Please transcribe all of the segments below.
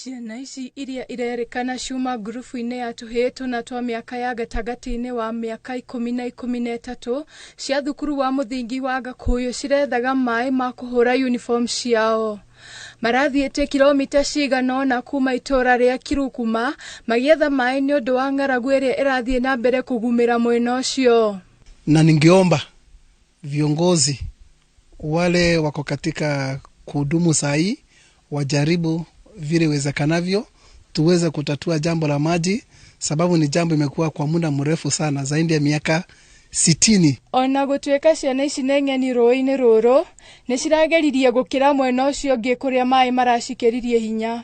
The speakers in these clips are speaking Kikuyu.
Ciana ici iria irerĩkana ciuma ngurubu-inĩ ya tũhĩĩ tũna twa mĩaka ya gatagatĩ-inĩ wa mĩaka 13 cia thukuru wa mũthingi wa Gakũyũ cirethaga maĩ ma kũhũra uniform ciao. Marathiĩte kilomita cigana ũna kuma itũra rĩa Kirukuma magĩetha maĩ nĩ ũndũ wa ng'aragu ĩrĩa ĩrathiĩ na mbere kũgumĩra mwena ũcio. Na ningeomba viongozi wale wako katika kuhudumu saa hii wajaribu vile iwezekanavyo tuweze kutatua jambo la maji, sababu ni jambo imekuwa kwa muda mrefu sana, zaidi ya miaka 60. Ona gũtuĩka ciana ici nĩ ng'eni rũĩ-inĩ rũrũ, nĩ cirageririe gũkĩra mwena ũcio ũngĩ kũrĩa maĩ maracikĩririe hinya.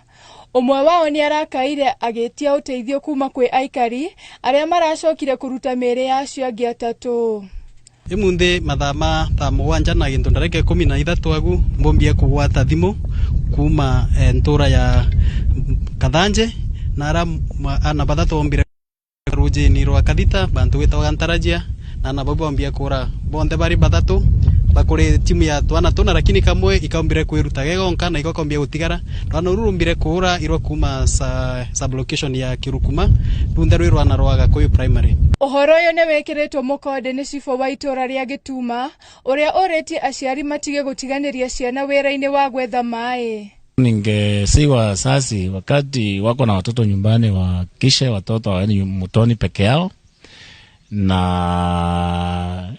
Ũmwe wao nĩ arakaire agĩtia ũteithio kuma kwĩ aikari arĩa maracokire kũruta mĩĩrĩ ya acio angĩ atatũ. Imunthi mathaa ma thaa 7 na gintu ndarika 13 agu mbombie kugwata thimu kuma ntura ya Kathanje na ara ana bathatu ombire rujini rwa Kathita bantu witagwa Ntarajia na ana babu ombie kura bonthe bari bathatu bakuri timu ya twana tuna, lakini kamwe ikaombire kwiruta gegonka na ikokombia gutigara rwana ruru rumbire kura irwa kuma sa sublocation ya Kirukuma runthe rwi rwana rwa Gakuyu Primary. Ũhoro ũyũ nĩ wĩkĩrĩtwo mũkonde nĩ cibũ wa itũra rĩa Gĩtuma ũrĩa ũrĩtie aciari matige gũtiganĩria ciana wĩra-inĩ wa gwetha maĩ. Ningesihi wazazi wakati wako na watoto nyumbani wakishe watoto waende mtoni peke yao, na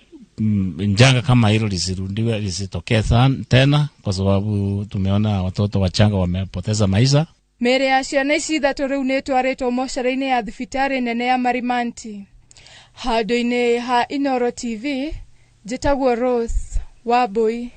njanga kama hilo lisirudiwe, lisitokee tena, kwa sababu tumeona watoto wachanga wamepoteza maisha. Mĩĩrĩ ya ciana ici ithatũ rĩu nĩ ĩtwarĩtwo mocarĩ-inĩ ya thibitarĩ nene ya Marimanti. Handũ-inĩ ha Inooro TV, njĩtagwo Rose Wambui.